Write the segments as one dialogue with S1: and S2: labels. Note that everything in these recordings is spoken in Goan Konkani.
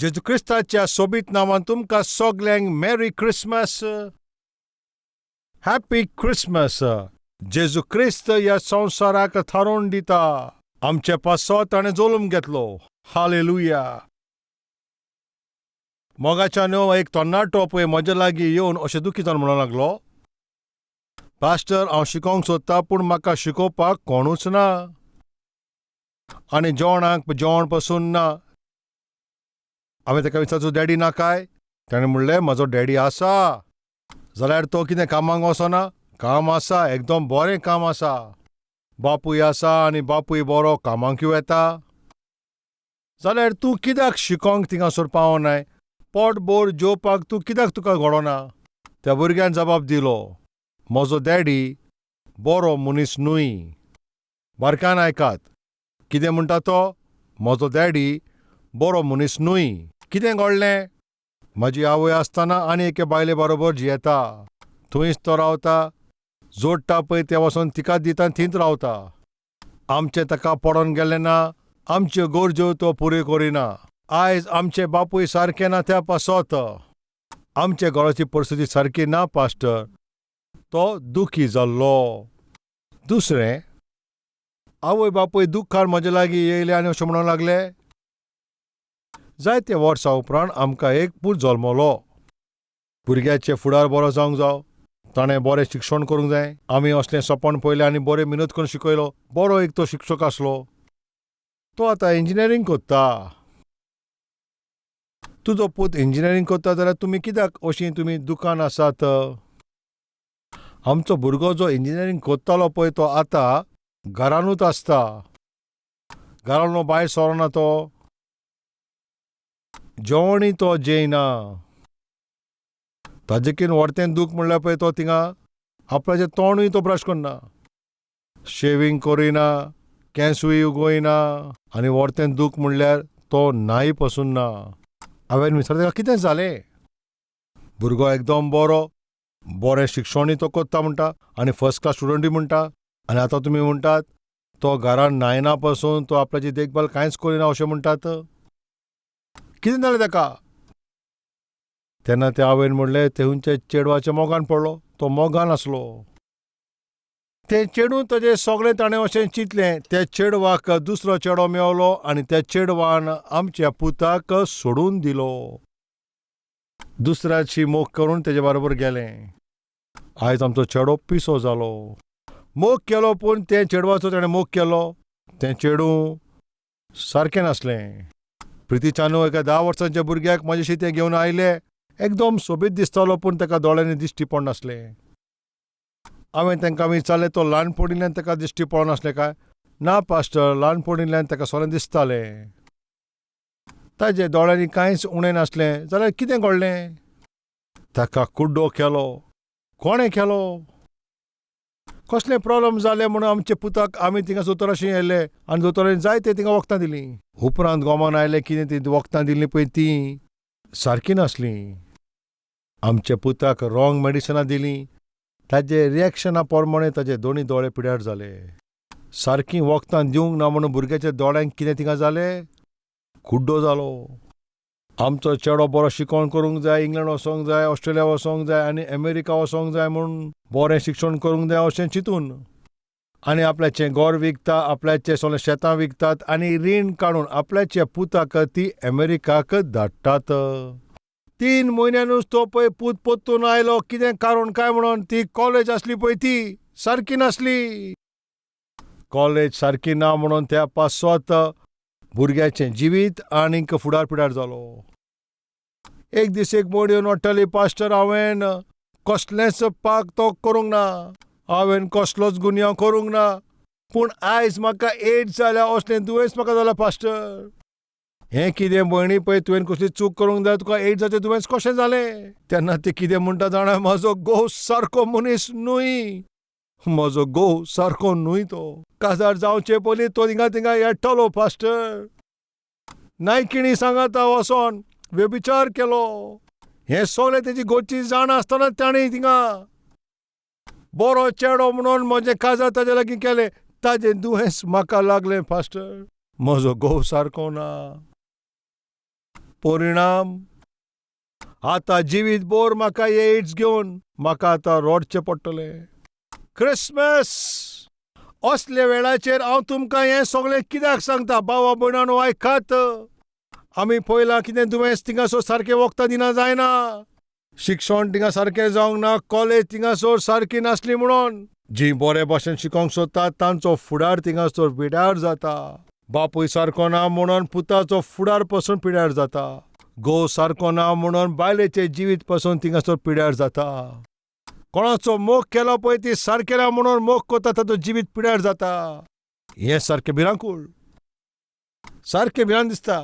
S1: जेजू क्रिस्ताच्या सोबीत नांवान तुमकां सगल्यांक मॅरी क्रिसमस, हॅपी क्रिसमस. जेजू क्रिस्त ह्या संवसाराक थारोवन दिता. आमचे पासत ताणें जल्म घेतलो. हालेलुया. मोगाच्या न्हय, एक तरणाटो पळय म्हज्या लागीं येवन अशें दुखी जावन म्हणूंक लागलो, पास्टर, हांव शिकोवंक सोदता पूण म्हाका शिकोवपाक कोणूच ना आनी जेवणाक जेवण पसून ना. हांवें ताका विचारचो, डॅडी ना काय? ताणें म्हणलें, म्हजो डॅडी आसा. जाल्यार तो कितें कामाक वचना? काम आसा, एकदम बरें काम आसा. बापूय आसा आनी बापूय बरो कामाकूय वेता. जाल्यार तूं कित्याक शिकोंक थिंगासर पावनाय? पोट भर जेवपाक तूं कित्याक तुका घडोना? त्या भुरग्यान जबाब दिलो, म्हजो डॅडी बरो मनीस न्हय. बारकान आयकात, कितें म्हणटा तो? म्हजो डॅडी बरो मनीस न्हय. कितें घडलें? म्हजी आवय आसतना आनी एके बायले बरोबर जियेता. थंयच तो रावता. जोडटा पळय तें वचोन तिकाच दिता आनी थंयच रावता. आमचें ताका पडोन गेलें ना. आमच्यो गरज्यो तो पुऱ्यो करिना. आयज आमचे बापूय सारके ना त्या पासत आमच्या घराची परिस्थिती सारकी ना पास्टर. तो दुखी जाल्लो. दुसरें, आवय बापूय दुख्खान म्हजे लागीं येयले आनी अशें म्हणूंक लागले, जायते वर्सां उपरांत आमकां एक पूत जल्मलो. भुरग्याचे फुडार बरो जावंक जाव, ताणें बरें शिक्षण करूंक जाय. आमी असलें सपन पळयलें आनी बरें मिनत करून शिकयलो. बरो एक तो शिक्षक आसलो. तो आतां इंजिनियरींग कोत्ता. तुजो पूत इंजिनियरींग कोत्ता जाल्यार तुमी कित्याक अशीं तुमी दुकान आसात? आमचो भुरगो जो इंजिनियरींग कोत्तालो पळय तो आतां घरानूच आसता. घरांतलो भायर सरना तो. जेवणूय तो जेयना. ताजेकीन व्हडतें दूख म्हणल्यार पळय तो थिंगा आपल्याचें तोंडूय तो ब्रश करना, शेवींग करिना, केंसूय उगयना आनी व्हडतें दूख म्हणल्यार तो न्हाय पसून ना. हांवें विचारलें, ताका कितें जालें? भुरगो एकदम बरो, बरें शिक्षणूय तो कोत्ता म्हणटा आनी फर्स्ट क्लास स्टुडंटूय म्हणटा आनी आतां तुमी म्हणटात तो घरान न्हायना पसून, तो आपल्याची देखभाल कांयच करिना अशें म्हणटात. कितें जालें ताका? तेन्ना त्या आवयन म्हणलें, तेंच्या चेडवाच्या मोगान पडलो. तो मोगान आसलो. तें चेडूं ताजें सगळें ताणें अशें चिंतलें. त्या चेडवाक दुसरो चेडो मेवलो आनी त्या चेडवान आमच्या पुताक सोडून दिलो. दुसऱ्याची मोग करून तेजे बरोबर गेलें. आयज आमचो चेडो पिसो जालो. मोग केलो पूण तें चेडवाचो ताणें मोग केलो, तें चेडूं सारकें नासलें. प्रितीचानू एका 10 वर्सांच्या भुरग्याक म्हजेशी तें घेवन आयले. एकदम सोबीत दिसतालो पूण ताका दोळ्यांनी दिश्टी पडनासलें. हांवें तांकां विचारलें, तो ल्हानपणींतल्यान ताका दिश्टी पडनासलें काय? ना पास्टर, ल्हानपणींतल्यान ताका सगळें दिसतालें. ताजे दोळ्यांनी कांयच उणें नासलें. जाल्यार कितें घडलें? ताका कुड्डो केलो. कोणें केलो? कसलें प्रॉब्लम जालें म्हणून आमच्या पुताक आमी थिंगा दोतोराशी येयले आनी दोतोरांनी जायते थिंगा वखदां दिलीं. उपरांत गोमान आयलें कितें, ती वखदां दिल्लीं पळय तीं सारकीं नासलीं. आमच्या पुताक रॉंग मेडिसिनां दिलीं. ताजे रिएक्शना प्रमाणे ताजे दोनी दोळे पिड्यार जाले. सारकीं वखदां दिवंक ना म्हणून भुरग्याच्या दोळ्यांक कितें थिंगा जालें? कुड्डो जालो. आमचो चेडो बरो शिकोण करूंक जाय, इंग्लंड वचोंक जाय, ऑस्ट्रेलिया वचोंक जाय आनी अमेरिका वचोंक जाय म्हूण बरें शिक्षण करूंक जाय अशें चिंतून आनी आपल्याचें घर विकता, आपल्याचें सगळें शेतां विकतात आनी रीण काडून आपल्याच्या पुताक ती अमेरिकाक धाडटात. 3 म्हयन्यानूच तो पळय पूत परतून आयलो. कितें कारण काय म्हणून ती कॉलेज आसली पळय ती सारकी नासली. कॉलेज सारकी ना म्हणून त्या पासत भुरग्याचें जिवीत आनीक फुडार पिड्यार जालो. एक दीस एक मोड येवन वाडटाली, पास्टर, हांवें कसलेंच पाक तो करूंक ना, हांवें कसलोच गुन्यांव करूंक ना, पूण आयज म्हाका एड्स जाल्या, असलें दुयेंस म्हाका जालां पास्टर. हें कितें भयणी पळय, तुवें कसली चूक करूंक जाय, तुका एड्साचें दुयेंस कशें जालें? तेन्ना ती कितें म्हणटा जाणा, म्हजो घोव सारको मनीस न्हय, म्हजो घोव सारको न्हय. तो काजार जावचे पयलीं तो थिंगा थिंगा येट्टलो पास्टर, नायकिणी सांगाता वचोन व्यभिचार केलो. हें सगळें तेजी घरची जाणा आसतना ताणें थिंगा बरो चेडो म्हणून म्हजें काजार ताजे लागीं केलें. ताजें दुयेंस म्हाका लागलें पास्टर. म्हजो घोव सारको ना. परिणाम आतां जिवीत बोर म्हाका एड्स घेवन म्हाका आतां रोडचें पडटलें. क्रिसमस असल्या वेळाचेर हांव तुमकां हें सगळें कित्याक सांगता भावा भयणांनो, आयकात. आमी पळयलां कितें दुयेंस थिंगासर सारकें वखदां दिना जायना, शिक्षण थिंगा सारकें जावंक ना, कॉलेज थिंगासर सारकी नासली म्हणून जीं बरे भाशेन शिकोवंक सोदतात तांचो फुडार थिंगासर पिड्यार जाता. बापूय सारको ना म्हणून पुताचो फुडार पसून पिड्यार जाता. घोव सारको ना म्हणून बायलेचें जिवीत पसून थिंगासर पिड्यार जाता. कोणाचो मोग केलो पळय ती सारकें ना म्हणून मोग करता ताचो जिवीत पिड्यार जाता. हें सारकें भिरांकूळ, सारकें भिरांत दिसता,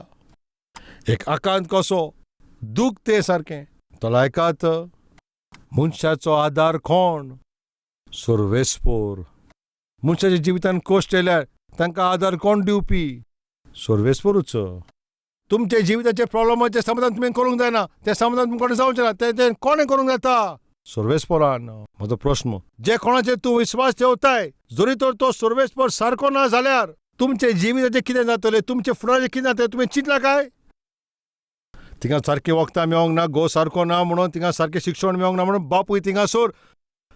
S1: एक आकांत कसो दूख तें सारकें. तो लायकात मनशाचो आदार कोण? सर्वेस्पोर. मनशाच्या जिवितान कश्ट येयल्यार तांकां आदार कोण दिवपी? सर्वेस्पोरूच. तुमच्या जिविताचे प्रॉब्लमाचें समाधान तुमी करूंक जायना, तें समाधान तुमकां जावचें ना, तें कोणें करूंक जाता? सर्वेस्पोरान. म्हजो प्रस्न, जे कोणाचेर तूं विस्वास ठेवताय जरी तर तो सर्वेस्पोर सारको ना जाल्यार तुमच्या जिविताचें कितें जातलें, तुमच्या फुडाराचें कितें जातलें, तुमी चिंतलां काय? थिंगा सारकीं वखदां मेवोंक ना, घोव सारको ना म्हणून, थिंगा सारकें शिक्षण मेवोंक ना म्हणून, बापूय थिंगासर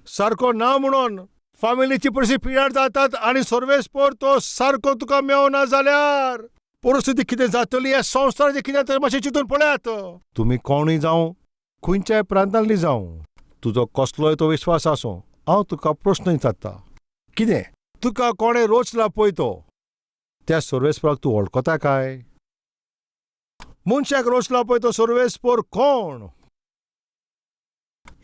S1: सारको ना म्हणून फामिलीची परिस्थिती पिड्यार जातात आनी सर्वेस्पोर तो सारको तुका मेवना जाल्यार परिस्थिती कितें जातली, ह्या संवसाराचें कितें जातलें मातशें चिंतून पळयात. तुमी कोणूय जावं, खंयच्याय प्रांतांतली जावं, तुजो कसलोय तो विश्वास आसूं, हांव तुका प्रस्न विचारता, कितें तुका कोणें रोचला पळय तो त्या सर्वेस्पोराक तूं वळखता काय? मनशाक रोचला पळय तो सर्वेस्पोर कोण?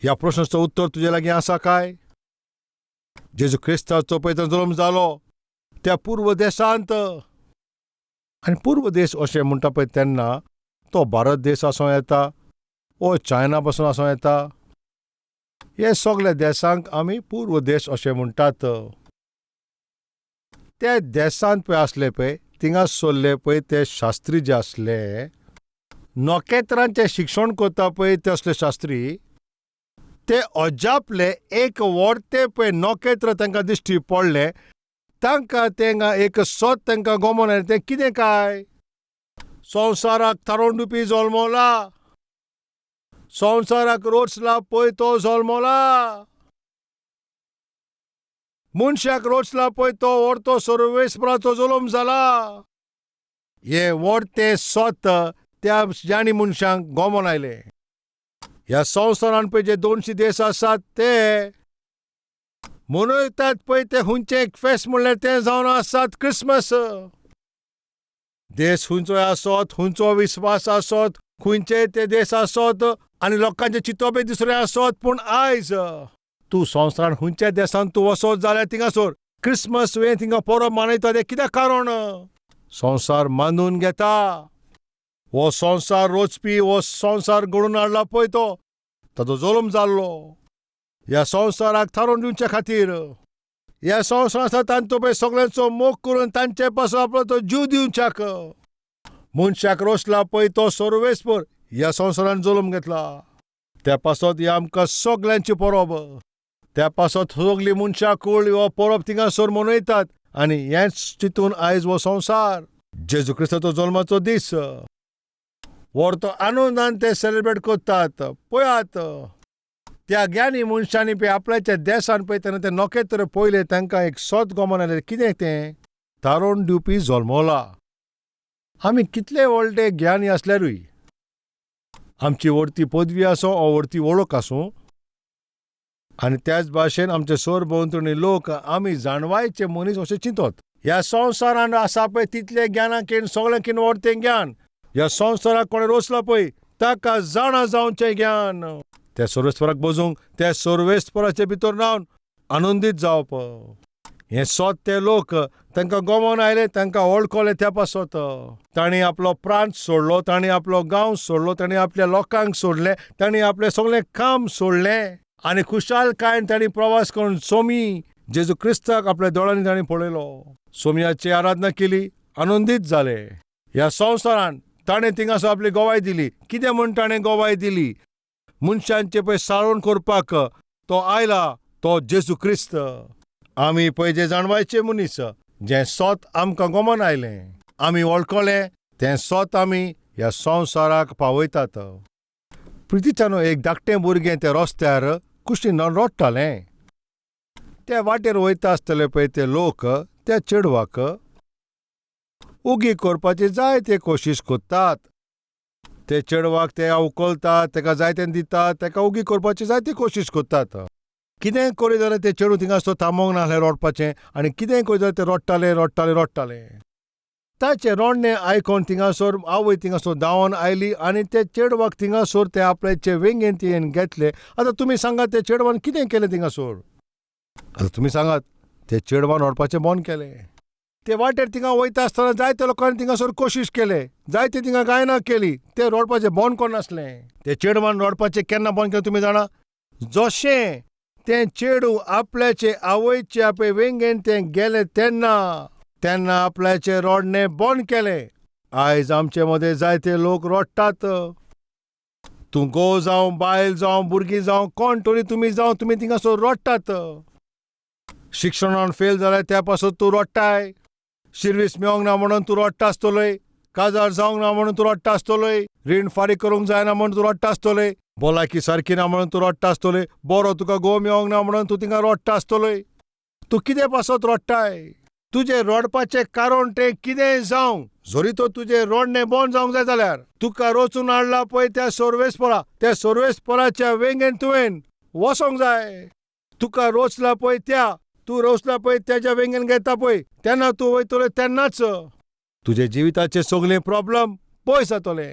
S1: ह्या प्रश्नाचो उत्तर तुजे लागीं आसा काय? जेजू क्रिस्ताचो पळय तो जल्म जालो त्या पूर्व देशांत, आनी पूर्व देश अशें म्हणटा पळय तेन्ना तो भारत देश आसूं येता वो चायना पासून आसूं येता. हे सगल्या देशांक आमी पूर्व देश अशें म्हणटात. त्या देशांत पळय आसले पळय थिंगा सरले पळय ते शास्त्री जे आसले, नखेत्रांचें शिक्षण करता पळय ते असले शास्त्री, ते अजापले. एक व्हडतें पळय नखेत्र तांकां दिश्टी पडलें, तांकां तेंगा एक सत तांकां गोमोन आयलें. तें कितें काय? संवसाराक थारोवन दिवपी जल्मला, संवसाराक रोचला पळय तो जल्मला, मनशाक रोचला पळय तो व्हडतो सर्वेस्पराचो जल्म जाला. हें व्हडतें सत त्या ज्ञानी मनशांक गोमोन आयलें. ह्या संवसारान पळय जे 200 देश आसात ते मनयतात पळय ते खंयचें एक फेस्त म्हणल्यार तें जावन आसात क्रिसमस. देश खंयचोय आसत, खंयचो विस्वास आसत, खंयचेय ते देश आसत आनी लोकांचें चिंतपय दुसरें आसत, पूण आयज तूं संवसारान खंयच्या देशांत तूं वचत जाल्यार थिंगासर क्रिसमस हें थिंगा परब मनयता. तें कित्याक कारण? संवसार मानून घेता हो संवसार रोचपी, हो संवसार घडोवन हाडला पळय तो ताचो जल्म जाल्लो ह्या संवसाराक थारोवन दिवचे खातीर. ह्या संवसार आसा तांचो पळय सगळ्यांचो मोग करून तांचे पासून आपलो तो जीव दिवच्याक मनशाक रोसला पळय तो सर्वेस्पर ह्या संवसारान जल्म घेतला. त्या पासत ही आमकां सगळ्यांची परब, त्या पासत सगळीं मनशां कुळ हो परब थिंगासर मनयतात आनी हेंच चिंतून आयज हो संवसार जेजू क्रिस्ताचो जल्माचो दीस व्हडतो आनंदान ते सेलिब्रेट करतात. पळयात त्या ज्ञानी मनशांनी पळय आपल्याच्या देशान पळय तेन्ना ते नखेत्र पळयलें, तांकां एक सत गोमोन आयलें. कितें तें? थारोवन दिवपी जल्मला. आमी कितले व्हडले ज्ञानी आसल्यारूय, आमची व्हडती पदवी आसूं वा व्हडती वळख आसूं, आनी त्याच भाशेन आमचे सरभोंवतणी लोक आमी जाणवायचे मनीस अशें चिंतत. ह्या संवसारान आसा पळय तितलें ज्ञानाकीन सगळ्यांकीन व्हडतें ज्ञान ह्या संवसाराक कोणें रोसला पळय ताका जाणा जावचें ज्ञान, त्या सर्वेस्पराक बजूंक, त्या सर्वेस्पराचे भितर रावन आनंदीत जावप. हें सत ते लोक तांकां गोमोन आयले, तांकां वळखले. त्या पासत तांणी आपलो प्रांत सोडलो, तांणी आपलो गांव सोडलो, तांणी आपल्या लोकांक सोडलें, तांणी आपलें सगळें काम सोडलें आनी खुशालकायेन तांणी प्रवास करून सोमी जेजू क्रिस्ताक आपल्या दोळ्यांनी तांणी पळयलो, सोमयाची आराधना केली, आनंदीत जाले. ह्या संवसारान ताणें थिंगासर आपली गवाय दिली. कितें म्हूण ताणें गवाय दिली? मनशांचे पळय साळोवन करपाक तो आयला तो जेजू क्रिस्त. आमी पळय जे जाणवायचे मनीस, जें सत आमकां गोमोन आयलें, आमी वळखलें, तें सत आमी ह्या संवसाराक पावयतात. प्रितीच्यानो, एक धाकटें भुरगें त्या रस्त्यार कुशीन रडटालें. त्या वाटेर वयता आसतले पळय ते लोक त्या चेडवाक उगी करपाची जायते कोशिश करतात. ते चेडवाक ते उखलतात, तेका जायते दितात, तेका उगी करपाची जायती कोशिश करतात. कितेंय करी जाल्यार तें चेडूं थिंगासर थांबोंक नासलें रडपाचें आनी कितेंय करी जाल्यार तें रडटालें रडटालें रडटालें. ताचें रडणें आयकोन थिंगासर आवय थिंगासर धांवोन आयली आनी ते चेडवाक थिंगासर ते आपल्याचे वेंगेन तिणें घेतलें. आतां तुमी सांगात, ते चेडवान कितें केलें थिंगासर? आतां तुमी सांगात, ते चेडवान रडपाचें बंद केलें. ते वाटेर थिंगा वयता आसतना जायते लोकांनी थिंगासर कोशिश केले, जायते थिंगा गायनां केली, ते रडपाचें बंद करनासलें. ते चेडवान रडपाचें केन्ना बंद केलें तुमी जाणा? जशें तें चेडूं आपल्याचे आवयचे आपले वेंगेन तें गेलें तेन्ना, तेन्ना आपल्याचें रडणें बंद केलें. आयज आमचे मदें जायते लोक रडटात. तूं घोव जावं, बायल जावं, भुरगीं जावं, कोण तरी तुमी जावं, तुमी थिंगासर रडटात. शिक्षणान फेल जाल्यार त्या पासत तूं रडटाय. शिर्वीस मेवोंक ना म्हणून तूं रडटा आसतलोय. काजार जावंक ना म्हणून तूं रडटा आसतलोय. रीण फारीक करूंक जायना म्हणून तूं रडटा आसतलोय. भलायकी सारकी ना म्हणून तूं रडटा आसतलोय. बरो तुका घोव मेवोंक ना म्हणून तूं थिंगा रडटा आसतलोय. तूं कितें पासत रडटाय? तुजें रडपाचें कारण तें कितेंय जावं, जरी तर तुजें रडणें बंद जावंक जाय जाल्यार तुका रचून हाडला पळय त्या सर्वेस्परा, त्या सर्वेस्पराच्या वेंगेन तुवें वचोंक जाय. तुका रोचला पळय त्या, तूं रोसला पळय तेज्या वेंगेन घेता पळय तेन्ना तूं वयतलो, तेन्नाच तुजे जिविताचे सगळे प्रॉब्लम पयस जातले.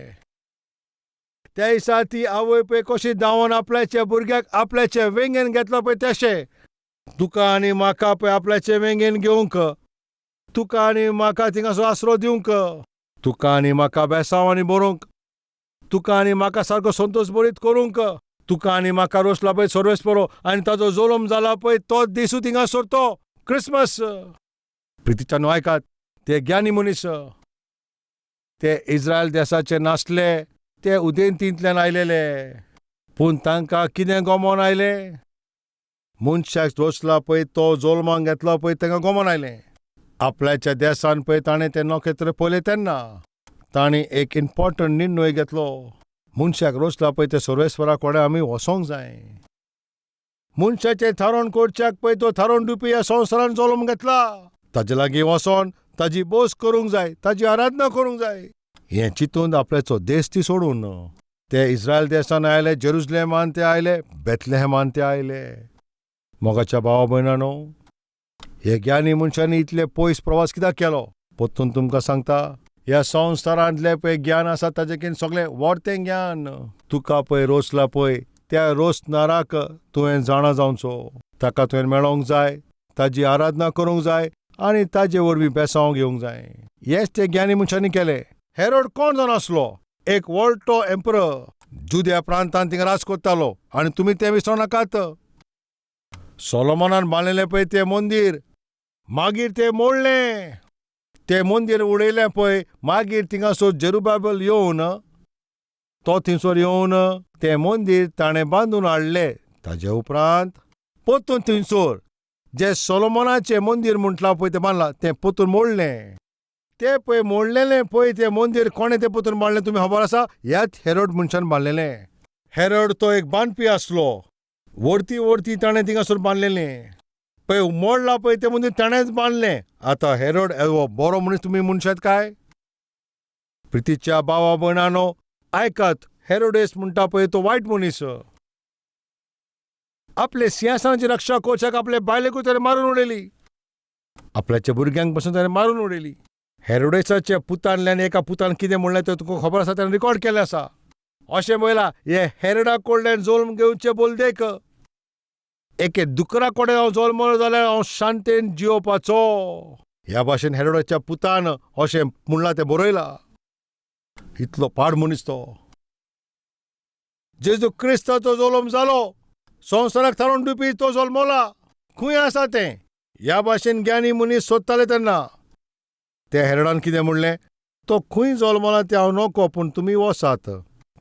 S1: त्या दिसा ती आवय पळय कशी धांवोन आपल्याच्या भुरग्याक आपल्याच्या वेंगेन घेतलो पळय, तशें तुका आनी म्हाका पळय आपल्याचे वेंगेन घेवंक, तुका आनी म्हाका थिंगासो आसरो दिवंक, तुका आनी म्हाका बेसांवांनी बरोवंक, तुका आनी म्हाका सारको संतोश बरीत करूंक, तुका आनी म्हाका रोसला पळय सर्वेस्परो आनी ताजो जल्म जाला पळय तो दिसू थिंगासर तो क्रिसमस. प्रितीच्यानो आयकात, ते ज्ञानी मनीस ते इस्रायल देसाचे नासले, ते उदेंतींतल्यान आयलेले. पूण तांकां कितें गमोन आयलें? मनशाक रोसला पळय तो जल्माक घेतलो पळय तांकां गमोन आयलें. आपल्याच्या देसान पळय ताणें तें नखेत्र पळयलें तेन्ना तांणी एक इम्पॉर्टंट निर्णय घेतलो. मनशाक रोसला पळय ते सर्वेस्वरा कडेन आमी वचोंक जाय. मनशाचें थारोवन करच्याक पळय तो थारोवन दिवपी ह्या संवसारान जल्म घेतला, ताजे लागीं वचोन ताजी बोस करूंक जाय, ताजी आराधना करूंक जाय. हें चिंतून आपल्याचो देश ती सोडून ते इस्रायल देसान आयले, जेरुजलेमान ते आयले, बेतलेहमान ते आयले. मोगाच्या भावा भयणानो, हे ज्ञानी मनशांनी इतले पयस प्रवास कित्याक केलो? परतून तुमकां सांगता, ह्या संवसारांतलें पळय ज्ञान आसा ताजेकीन सगळें व्हडतें ज्ञान. तुका पळय रोसला पळय त्या रोसनाराक तुवें जाणा जावचो, ताका तुवें मेळोंक जाय, ताजी आराधना करूंक जाय आनी ताजे वरवीं बेसांव घेवंक जाय. हेंच ते ज्ञानी मनशांनी केलें. हेरोड कोण जावन आसलो? एक व्हडलो एम्परर, जुद्या प्रांतान थिंगा राज करतालो. आनी तुमी तें विसरों नाकात, सोलोमनान बांदलेलें पळय तें मंदीर, मागीर तें मोडलें, तें मंदीर उडयलें पळय, मागीर थिंगासर जेरुबाबल येवन तो थंयसर येवन तें मंदीर ताणें बांदून हाडलें. ताजे उपरांत परतून थंयसर जें सोलोमनाचें मंदीर म्हटलां पळय तें बांदलां, तें परतून मोडलें. तें पळय मोडलेलें पळय तें मंदीर कोणें तें परतून बांदलें तुमी खबर आसा? ह्याच हेरोड मनशान बांदलेलें. हेरोड तो एक बांदपी आसलो. वरती वरती ताणें थिंगासर बांदलेलें पळय, मोडलां पळय तें मंदीर ताणेंच बांदलें. आतां हेरोड हो बरो मनीस तुमी म्हणशात काय? प्रितीच्या भावा भयणानो आयकात, हेरोडेस म्हणटा पळय तो वायट मनीस. आपले सिंहासनाची रक्षा करच्याक आपले बायलेकूय ताणें मारून उडयली, आपल्याच्या भुरग्यांक पसून ताणें मारून उडयली. हेरोडेसाच्या पुतांतल्यान एका पुतान कितें म्हणलें तें तुका खबर आसा, ताणें रिकॉर्ड केल्लें आसा. अशें म्हणलां, हे हेरोडा कडल्यान जल्म घेवचे बोलदेक एके दुकरा कडेन हांव जल्मलो जाल्यार हांव शांतेन जियोवपाचो. ह्या भाशेन हेरोडाच्या पुतान अशें म्हणलां, तें बरयलां. इतलो पाड मनीस तो. जेजू क्रिस्ताचो जल्म जालो, संवसाराक थारोवन दिवपी तो जल्मला, खंय आसा तें? ह्या भाशेन ज्ञानी मनीस सोदताले तेन्ना ते हेरोडान कितें म्हणलें? तो खंय जल्मला तें हांव नको, पूण तुमी वचात,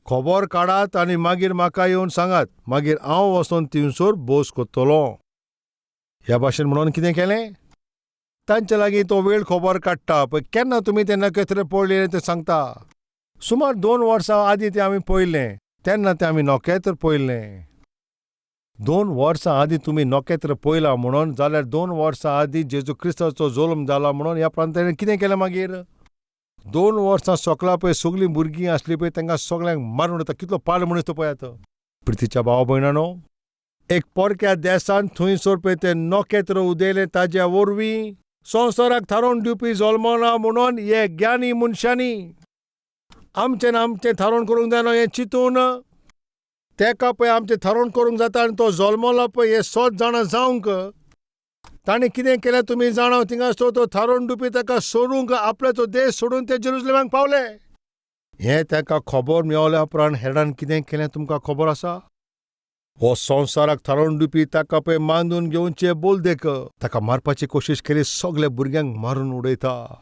S1: खबर काडात आनी मागीर म्हाका येवन सांगात, मागीर हांव वचोन थिंगसर बोस करतलो. ह्या भाशेन म्हणून कितें केलें? तांचे लागीं तो वेळ खबर काडटा पळय, केन्ना तुमी तें नखेत्र पळयलें तें सांगता. सुमार 2 वर्सां आदीं तें आमी पळयलें, तेन्ना तें आमी नखेत्र पळयलें. 2 वर्सां आदीं तुमी नखेत्र पळयलां म्हणून जाल्यार 2 वर्सां आदीं जेजू क्रिस्ताचो जल्म जाला म्हणून ह्या प्रांतान कितें केलें मागीर? 2 वर्सां सोकला पळय सगलीं भुरगीं आसलीं पळय तांकां सगल्यांक मारून उडयता. कितलो पाड मनीस तो पळयात. प्रितीच्या भाव भयणानो, एक परक्या देसान थंयसर पळय तें नखेत्र उदयलें, ताज्या वरवीं संवसाराक थारोवन दिवपी जल्मना म्हणून हे ज्ञानी मनशांनी आमचें ना आमचें थारोवन करूंक जायना हें चिंतून तेका पळय आमचें थारोवन करूंक जाता आनी तो जल्मला पळय हें सत जाणा जावंक ताणें कितें केलें तुमी जाणा. थिंगासर तो थारोवन दिवपी ताका सोडूंक आपल्याचो देश सोडून ते जेरुजलेमाक पावले. हें ताका खबर मेवल्या उपरांत हेरान कितें केलें तुमकां खबर आसा? हो संवसाराक थारोवन दिवपी ताका पळय मानून घेवचे बोलदेक ताका मारपाची कोशिश केली, सगल्या भुरग्यांक मारून उडयता.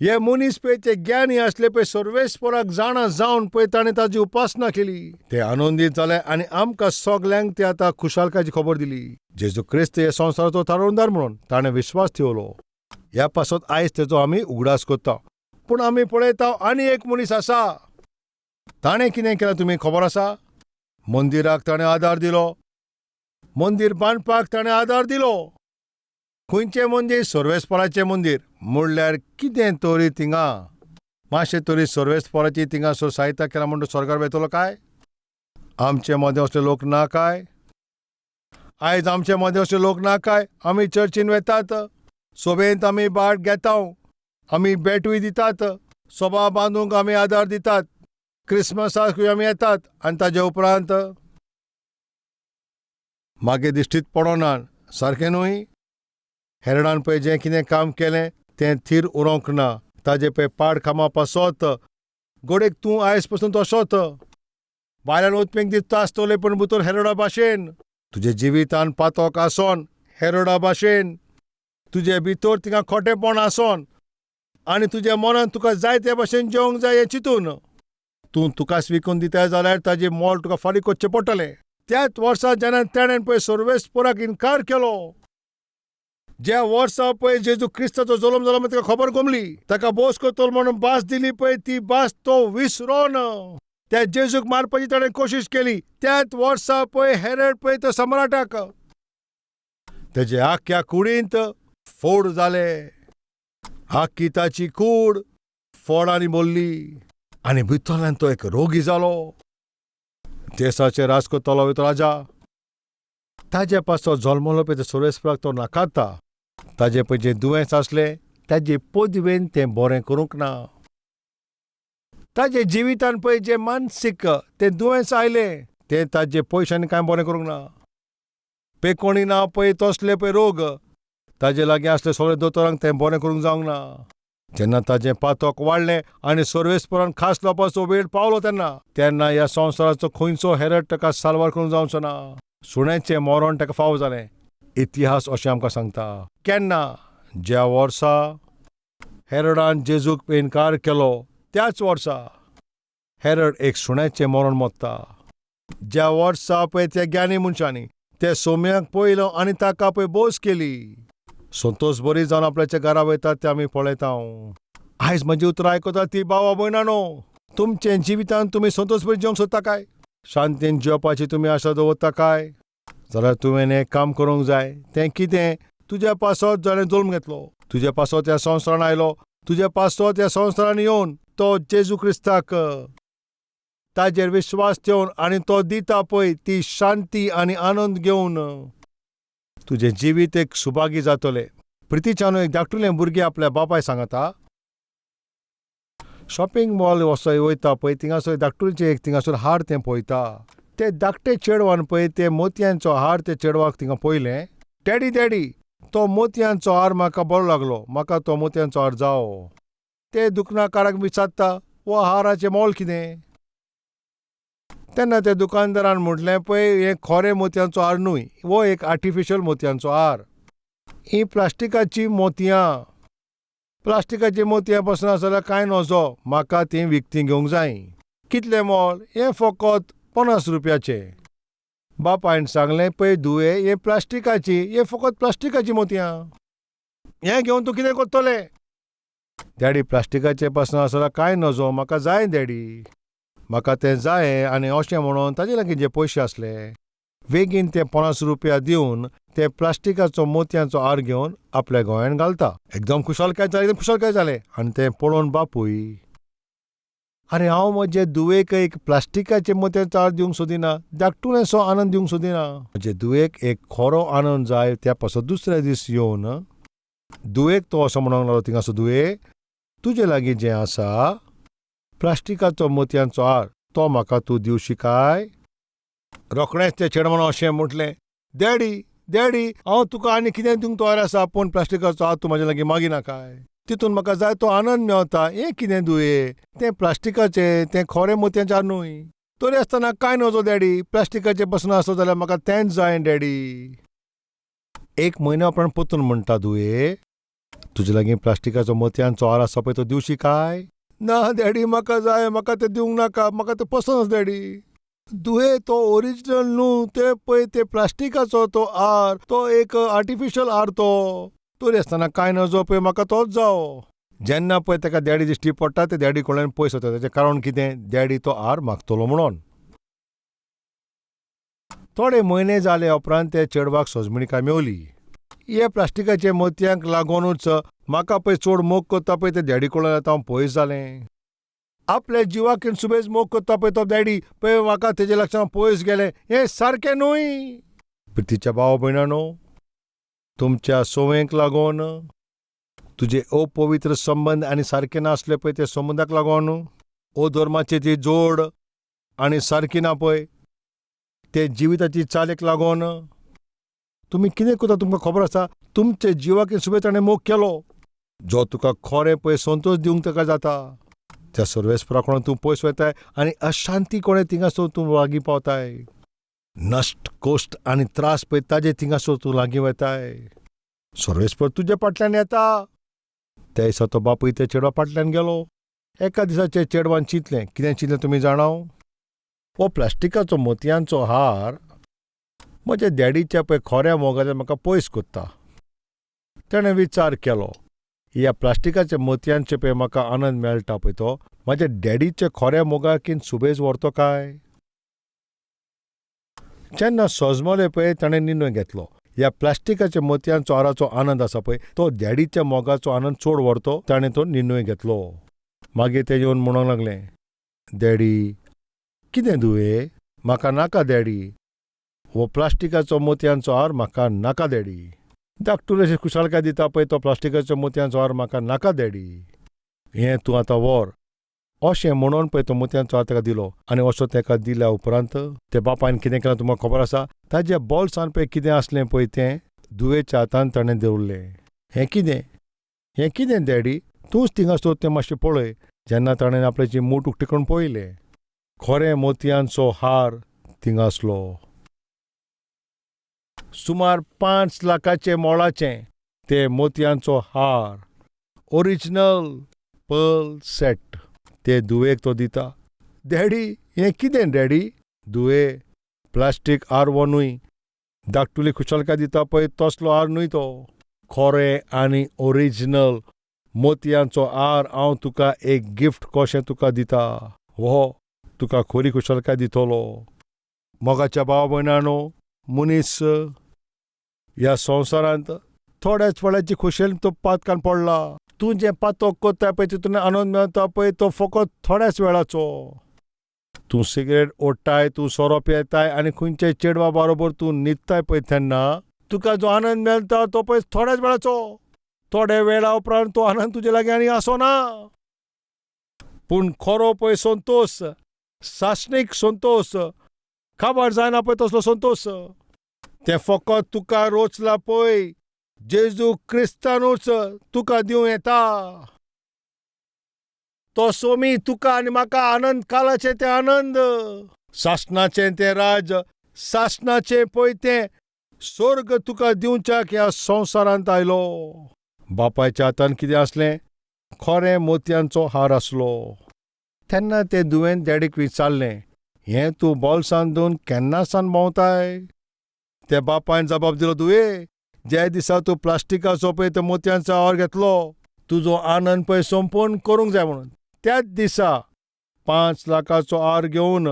S1: हे मनीस पळय ते ज्ञानी आसले पळय, सर्वेस्पराक जाणा जावन पळय ताणें ताजी उपासना केली, ते आनंदीत जाले आनी आमकां सगल्यांक ते आतां खुशालकायेची खबर दिली. जेजू क्रिस्त हे संवसाराचो थारोवणदार म्हणून ताणें विश्वास ठेवलो. ह्या पासत आयज तेजो आमी उगडास करता. पूण आमी पळयता आनी एक मनीस आसा, ताणें कितें केलें तुमी खबर आसा? मंदिराक ताणें आदार दिलो, मंदीर बांदपाक ताणें आदार दिलो. खंयचें मंदीर? सर्वेस्पराचें मंदीर. म्हणल्यार कितें तरी थिंगा मातशें तरी सर्वेस्पराची थिंगासर सहायता केला म्हणून स्वर्गार वयतलो काय? आमचे मदें असले लोक ना काय? आयज आमचे मदें असले लोक ना काय? आमी चर्चीन वेतात, सोबेंत आमी बाट घेता, आमी भेटूय दितात, सभा बांदूंक आमी आदार दितात, क्रिसमसाकूय आमी येतात आनी ताजे उपरांत मागीर दिश्टीत पडना. सारकें न्हय? हेरडान पळय जें कितें काम केलें तें थीर उरोंक ना. ताजे पळय पाड कामा पासत गोडेक तूं आयज पसून तसोच भायल्यान उतपेंक दिता आसतलें, पूण भितर हेरोडा भाशेन तुजे जिवितान पातोक आसोन, हेरोडा भाशेन तुजे भितर थिंगा खोटेपण आसोन आनी तुज्या मनान तुका जाय ते भाशेन जेवंक जाय हें चिंतून तूं तुकाच विकून दिताय जाल्यार ताजें मोल तुका फारीक करचें पडटलें. त्याच वर्सा जेन्ना तेणें पळय सर्वेस्पराक इनकार केलो, ज्या वर्सा पळय जेजू क्रिस्ताचो जल्म जालो ताका खबर गोमली, ताका बोस करतलो म्हणून भास दिली पळय, ती भास तो विसरोन त्या जेजूक मारपाची ताणें कोशिश केली. त्याच वर्सा पळय हेरड पळय तो सम्राटाक तेजे आख्ख्या कुडींत फोड जाले. आख्खी ताची कूड फोडांनी भरली आनी भितरल्यान तो एक रोगी जालो. देसाचेर राज करतलो तो राजा ताजे पासत जल्मलो पळय ते सर्वेस्पराक तो नाकारता. ताजें पळय जें दुयेंस आसलें ताजे पदवेन तें बरें करूंक ना. ताजे जिवितान पळय जें मानसीक तें दुयेंस आयलें तें ताजे पयशांनी कांय बरें करूंक ना. पेकोणी ना पळय तसले पळय रोग ताजे लागीं आसले सगळे दोतोरांक तें बरें करूंक जावंक ना. जेन्ना ताजें पातक वाडलें आनी सर्वेस्परान खास लावपाचो वेळ पावलो तेन्ना तेन्ना ह्या संवसाराचो खंयचो हेरड ताका साल्वार करूंक जावचो ना. सुण्याचें मरण ताका फावो जालें. इतिहास अशें आमकां सांगता. केन्ना? ज्या वर्सा हेरडान जेजूक इनकार केलो त्याच वर्सा हेरड एक सुण्याचें मरण मरता. ज्या वर्सा पळय त्या ज्ञानी मनशांनी त्या सोम्याक पळयलो आनी ताका पळय बोस केली, संतोष बरी जावन आपल्याच्या घरा वयतात ते आमी पळयता. आयज म्हजी उतरां आयकता ती भावा भयणानो, तुमचे जिवितान तुमी संतोष बरी जेवंक सोदता काय? शांतीन जेवपाची तुमी आशा दवरता काय? जाल्यार तुवें एक काम करूंक जाय. तें कितें? तुज्या पासत जाणें जल्म घेतलो, तुज्या पासत ह्या संवसारान आयलो, तुज्या पासत ह्या संवसारान येवन तो जेजू क्रिस्ताक ताजेर विश्वास ठेवन आनी तो दिता पळय ती शांती आनी आनंद घेवन तुजें जिवीत एक सुभागी जातलें. प्रितीच्यान एक धाकटुलें भुरगें आपल्या बापाय सांगता, शॉपिंग मॉल वचो वयता पळय थिंगासर धाकटुलेचें एक थिंगासर हार तें पळयता. ते धाकटे चेडवान पळय ते मोतयांचो हार ते चेडवाक थिंगा पळयलें. डॅडी डॅडी, तो मोतयांचो हार म्हाका बरो लागलो, म्हाका तो मोतयांचो हार जावो. ते दुकानकाराक विचारता, हो हाराचें मोल कितें? तेन्ना त्या दुकानदारान म्हटलें, पळय हें खोरें मोतयांचो हार न्हय, हो एक आर्टिफिशियल मोतयांचो हार. हीं प्लास्टिकाचीं मोतयां, प्लास्टिकाचीं मोतयां पसून आसा जाल्यार कांय नजो, म्हाका तीं विकतीं घेवंक जाय. कितलें मोल? हें फकत 50 रुपयाचें. बापायन सांगलें, पळय धुवे, हें प्लास्टिकाची, हें फकत प्लास्टिकाचीं मोतयां, हें घेवन तूं कितें करतलें? डॅडी प्लास्टिकाचें पासून आसल्यार कांय नजो, म्हाका जाय डॅडी, म्हाका तें जाय. आनी अशें म्हणून ताजे लागीं जे पयशे आसले बेगीन ते 50 रुपया दिवन ते प्लास्टिकाचो मोतयांचो हार घेवन आपल्या गोंयान घालता. एकदम खुशालकाय जाली, एकदम खुशालकाय जालें. आनी तें पळोवन बापूय, आरे हांव म्हजे धुवेक एक प्लास्टिकाचे मोतयांचो हार दिवंक सोदिना, धाकटुलेसो आनंद दिवंक सोदिना, म्हजे धुवेक एक खरो आनंद जाय. त्या पासत दुसऱ्या दीस येवन धुवेक तो असो म्हणूंक लागलो, थिंगासो धुवे, तुजे लागीं जें आसा प्लास्टिकाचो मोतयांचो हार तो म्हाका तूं दिवशी काय? रोखडेंच तें चेडवान अशें म्हटलें, डॅडी डॅडी हांव तुका आनी कितें दिवंक तयार आसा, पूण प्लास्टिकाचो हार तूं म्हाजे लागीं मागिनाकाय, तितून म्हाका जाय तो आनंद मेवता. हें कितें धुये, तें प्लास्टिकाचें, तें खोरें मोतयांचें हार न्हय. तरी आसतना कांय नजो डॅडी, प्लास्टिकाचें पसून आसत जाल्यार म्हाका तेंच जाय डॅडी. एक म्हयन्या उपरांत परतून म्हणटा, धुये तुजे लागीं प्लास्टिकाचो मोतयांचो हार आसा पळय तो दिवशी काय? ना डॅडी म्हाका जाय, म्हाका तें दिवंक नाका, म्हाका तें पसंद आसा डॅडी. धुये तो ओरिजिनल न्हू, तें पळय तें प्लास्टिकाचो तो हार, तो एक आर्टिफिशियल हार तो. तरी आसतना कांय नजो पळय म्हाका तोच जावो. जेन्ना पळय ताका डॅडी दिश्टी पडटा ते डॅडी कडल्यान पयस वता. ताचें कारण कितें? डॅडी तो हार मागतलो म्हणून. थोडे म्हयने जाले उपरांत त्या चेडवाक सोजमणिकाय मेवली. हे प्लास्टिकाचे मोतयांक लागोनूच म्हाका पळय चड मोग करता पळय ते डॅडी कडल्यान आतां हांव पयस जालें. आपल्या जिवाक सुबेज मोग करता पळय तो डॅडी पळय म्हाका तेजे लागच्यान पयस गेलें, हें सारकें न्हय. प्रितीच्या भाव भयणानो, तुमच्या संवयेक लागून, तुजे अपवित्र संबंद आनी सारके नासले पळय ते संबंदाक लागून, अधर्माची ती जोड आनी सारकी ना पळय ते जिविताची चालीक लागून तुमी कितें करता तुमकां खबर आसा? तुमचे जिवाक सुबेज ताणें मोग केलो, जो तुका खरें पळय संतोश दिवंक ताका जाता. त्या सर्वेस्परा कडल्यान तूं पयस वताय आनी अशांती कोणें थिंगासर तूं लागीं पावताय. नश्ट कोश्ट आनी त्रास पळय ताजे थिंगासर तूं लागीं वताय. सर्वेस्पर तुजे फाटल्यान येता. त्या दिसा तो बापूय त्या चेडवा फाटल्यान गेलो. एका दिसा त्या चेडवान चिंतलें, कितें चिंतलें तुमी जाणाव? हो प्लास्टिकाचो मोतयांचो हार म्हज्या डॅडीच्या पळय खोऱ्या मोगाच्यान म्हाका पयस करता. ताणें विचार केलो, ह्या प्लास्टिकाच्या मोतयांचे पळय म्हाका आनंद मेळटा पळय तो म्हाज्या डॅडीच्या खोऱ्या मोगाकीन सुबेज व्हरतो काय? जेन्ना सजमलें पळय ताणें निर्णय घेतलो, ह्या प्लास्टिकाच्या मोतयांचो हाराचो आनंद आसा पळय तो डॅडीच्या मोगाचो आनंद चड व्हरतो. ताणें तो निर्णय घेतलो. मागीर तें येवन म्हणूंक लागलें, डॅडी कितें धुवे, म्हाका नाका डॅडी, हो प्लास्टिकाचो मोतयांचो हार म्हाका नाका डॅडी. धाकटुलेशे खुशालकाय दिता पळय तो प्लास्टिकाचो मोतयांचो हार म्हाका नाका डॅडी, हें तूं आतां व्हर. अशें म्हणून पळय तो मोतयांचो हार ताका दिलो. आनी असो ताका दिल्या उपरांत ते बापायन कितें केलां तुमकां खबर आसा? ताज्या बोल्सान पळय कितें आसलें पळय तें धुवेच्या हातान ताणें दवरलें. हें कितें, हें कितें डॅडी, तूंच थिंगासर तें मातशें पळय. जेन्ना ताणें आपल्याची मूठ उक्ती करून पळयलें, खरें मोतयांचो हार थिंगा आसलो, सुमार 5 लाखाचे मोलाचें ते मोतयांचो हार, ओरिजिनल पर्ल सेट. ते धुवेक तो दिता. डॅडी हें कितें डॅडी? धुवे, प्लास्टीक हार हो न्हय, धाकटुली खुशालकाय दिता पळय तसलो हार न्हय तो, खरें आनी ओरिजिनल मोतयांचो हार हांव तुका एक गिफ्ट कशें तुका दिता, हो तुका खरी खुशालकाय दितलो. मोगाच्या भाव भयणानो, मनीस ह्या संवसारांत थोड्याच वेळाची खोशयेन तो पातकान पडला. तूं जें पातक करता पळय तितून आनंद मेळटा पळय तो फकत थोड्याच वेळाचो. तूं सिगरेट ओडटाय, तूं सोरो पियेताय आनी खंयच्याय चेडवा बरोबर तूं न्हिदताय पळय तेन्ना तुका जो आनंद मेळटा तो पळय थोड्याच वेळाचो. थोड्या वेळा उपरांत तो आनंद तुजे लागीं आनी आसना. पूण खरो पळय संतोश, सासणीक संतोश, काबार जायना पळय तसलो संतोश, तें फकत तुका रोचला पळय जेजू क्रिस्तानूच तुका दिवं येता. तो सोमी तुका आनी म्हाका आनंद कालाचें तें आनंद, सासणाचें तें राज, सासणाचें पळय तें स्वर्ग तुका दिवच्याक ह्या संवसारांत आयलो. बापायच्या हातान कितें आसलें? खरें मोतयांचो हार आसलो. तेन्ना ते धुवेन डॅडीक विचारलें, हें तूं बोल्सान दवरून केन्नासान भोंवताय? ते बापायन जबाब दिलो, धुवे, ज्या दिसा तूं प्लास्टिकाचो पळय ते मोतयांचो हार घेतलो तुजो आनंद पळय संपूर्ण करूंक जाय म्हणून. त्याच दिसा 5 लाखाचो हार घेवन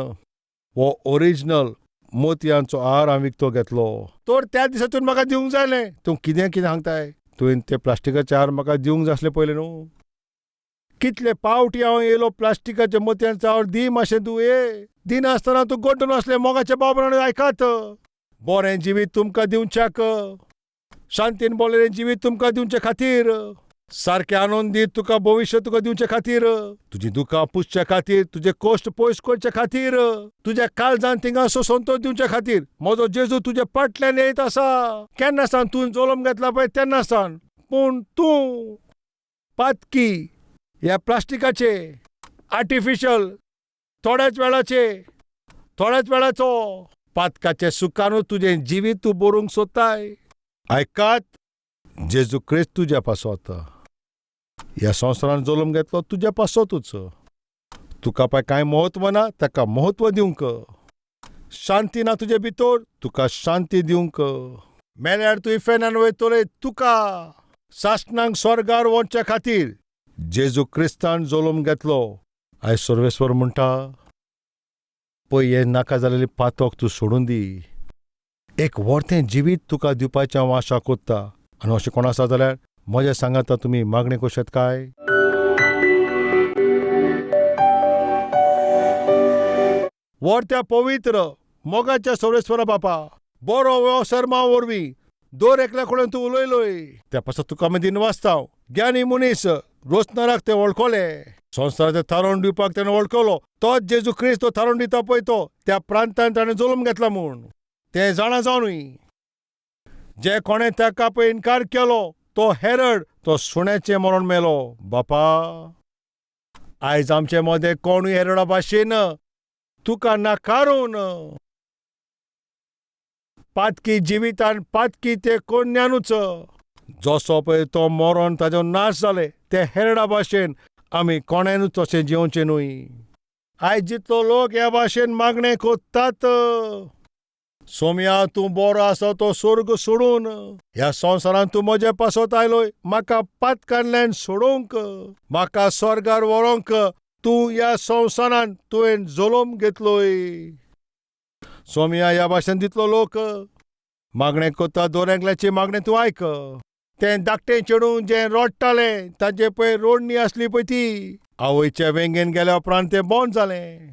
S1: हो ओरिजिनल मोतयांचो हार हांवें विकतो घेतलो. तर त्या दिसा तुवें म्हाका दिवंक जाय आसलें. तूं कितें कितें सांगताय? तुवें ते प्लास्टिकाचे हार म्हाका दिवंक जाय आसले पयलें न्हू. कितले पावटी हांव येयलो प्लास्टिकाचे मोतयांचो हार दी मातशें तूं ये दिनासतना तूं गोड्डून आसलें. मोगाचे भाव आयकात, बरें जिवीत तुमकां दिवच्याक, शांतीन बोलें जिवीत तुमकां दिवचे खातीर, सारकें आनंदीत तुका भविश्य तुका दिवचे खातीर, तुजी दुकां पुसचे खातीर, तुजे कश्ट पयस करचे खातीर, तुज्या काळजान थिंगासो संतोश दिवचे खातीर म्हजो जेजू तुजे फाटल्यान येयत आसा. केन्ना सान तूं जल्म घेतला पळय तेन्ना सान. पूण तूं पातकी ह्या प्लास्टिकाचे आर्टिफिशल थोड्याच वेळाचो पातकाचे सुखानूच तुजें जिवीत तूं बरोवंक सोदताय. आयकात, जेजू क्रिस्त तुज्या पासत ह्या संवसारान जल्म घेतलो तुज्या पासतूच. तुका पळय कांय म्हत्व ना, ताका म्हत्व दिवंक. शांती ना तुजे भितर, तुका शांती दिवंक. मेल्यार तूं इफेनान वयतले, तुका सासणाक स्वर्गार वचच्या खातीर जेजू क्रिस्तान जल्म घेतलो. आयज सर्वेस्वर म्हणटा, पळय हें नाका जालेलें पातक तूं सोडून दी. एक वर्तें जिवीत तुका दिवपाचें हांव आशा कोत्ता. आनी अशें कोण आसा जाल्यार म्हज्या सांगाता तुमी मागणें कशें काय? वर्त्या पवित्र मोगाच्या सर्वेस्वरा बापा, बरो हो सर्मा वरवीं दर एकल्या कडेन तूं उलयलोय, त्या पासत तुका आमी दिनवासता. ज्ञानी मनीस रोसनाराक ते वळखले, संवसाराचें थारोवन दिवपाक तेणें वळखलो. तोच जेजू क्रिस्त तो थारोवन दिता पळय तो त्या प्रांतान ताणें जल्म घेतला म्हूण तें जाणा जावनूय जे कोणें ताका पळय इनकार केलो तो हेरड तो सुण्याचें मरण मेलो. बापा, आयज आमचे मदें कोणूय हेरडा भाशेन तुका नाकारून पातकी जिवितान पातकी ते कोन्यानूच जसो पळय तो मरोन ताजो नाश जाले ते हेरडा भाशेन आमी कोणेनूच तशें जिवचें न्हय. आयज जितलो लोक ह्या भाशेन मागणें कोत्तात, सोम्या तूं बरो आसा तो स्वर्ग सोडून ह्या संवसारांत तूं म्हजे पासत आयलोय म्हाका पातकांतल्यान सोडोवंक, म्हाका स्वर्गार व्हरोंक तूं ह्या संवसारांत तुवें जल्म घेतलोय. सोम्या ह्या भाशेन तितलो लोक मागणें कोत्ता, दर एकल्याची मागणें तूं आयक. तें धाकटें चेडूं जें रडटालें ताजें पळय रोडणी आसली पळय ती आवयच्या वेंगेन गेल्या उपरांत तें बंद जालें.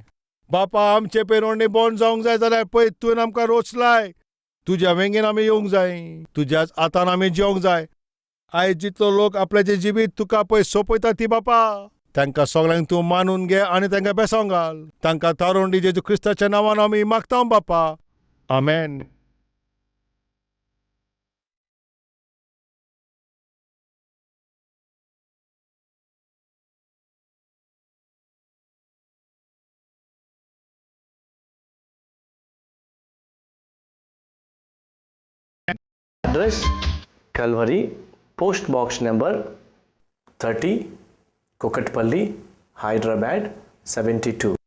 S1: बापा, आमचें पळय रोडणी बंद जावंक जाय जाल्यार पळय तुवें आमकां रोचलाय, तुज्या वेंगेन आमी येवंक जाय, तुज्याच हातान आमी जेवंक जाय. आयज जितलो लोक आपल्याचें जिवीत तुका पळय सोंपयता ती बापा, तांकां सगळ्यांक तूं मानून घे आनी तांकां बेसोंक घाल. तांकां थारोवन दी जेजू क्रिस्ताच्या नांवान आमी मागता बापा, आमेन.
S2: Address: Calvary, Post Box number 30, Kukatpally, Hyderabad 72.